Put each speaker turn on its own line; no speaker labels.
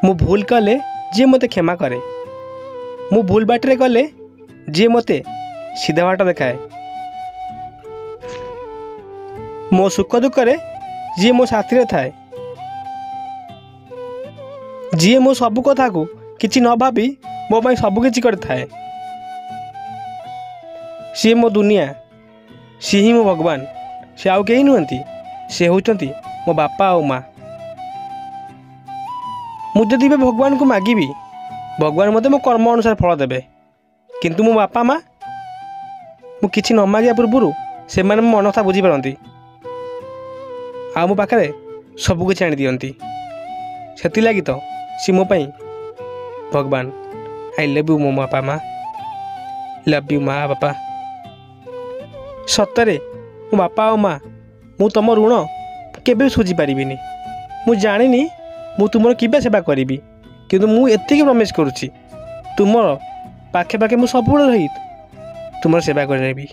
ମୁଁ ଭୁଲ କଲେ ଯିଏ ମୋତେ କ୍ଷମା କରେ, ମୁଁ ଭୁଲ ବାଟରେ ଗଲେ ଯିଏ ମୋତେ ସିଧା ବାଟ ଦେଖାଏ, ମୋ ସୁଖ ଦୁଃଖରେ ଯିଏ ମୋ ସାଥିରେ ଥାଏ, ଯିଏ ମୋ ସବୁ କଥାକୁ କିଛି ନ ଭାବି ମୋ ପାଇଁ ସବୁ କିଛି କରିଥାଏ, ସିଏ ମୋ ଦୁନିଆ, ସିଏ ହିଁ ମୋ ଭଗବାନ। ସେ ଆଉ କେହି ନୁହନ୍ତି, ସେ ହେଉଛନ୍ତି ମୋ ବାପା ଆଉ ମା'। ମୁଁ ଯଦି ଏବେ ଭଗବାନଙ୍କୁ ମାଗିବି, ଭଗବାନ ମୋତେ ମୋ କର୍ମ ଅନୁସାରେ ଫଳ ଦେବେ, କିନ୍ତୁ ମୋ ବାପା ମା' ମୁଁ କିଛି ନ ମାଗିବା ପୂର୍ବରୁ ସେମାନେ ମୋ ମନ କଥା ବୁଝିପାରନ୍ତି ଆଉ ମୋ ପାଖରେ ସବୁକିଛି ଆଣିଦିଅନ୍ତି। ସେଥିଲାଗି ତ ସିଏ ମୋ ପାଇଁ ଭଗବାନ। I love you ମୋ ବାପା ମା', ଲଭ୍ you ମା' ବାପା। ସତରେ ମୋ ବାପା ଆଉ ମା', ମୁଁ ତୁମ ଋଣ କେବେ ବି ଶୁଝିପାରିବିନି। ମୁଁ ଜାଣିନି ମୁଁ ତୁମର କେବେ ସେବା କରିବି, କିନ୍ତୁ ମୁଁ ଏତିକି ପ୍ରମିସ୍ କରୁଛି, ତୁମର ପାଖେ ପାଖେ ମୁଁ ସବୁବେଳେ ରହି ତୁମର ସେବା କରିନେବି।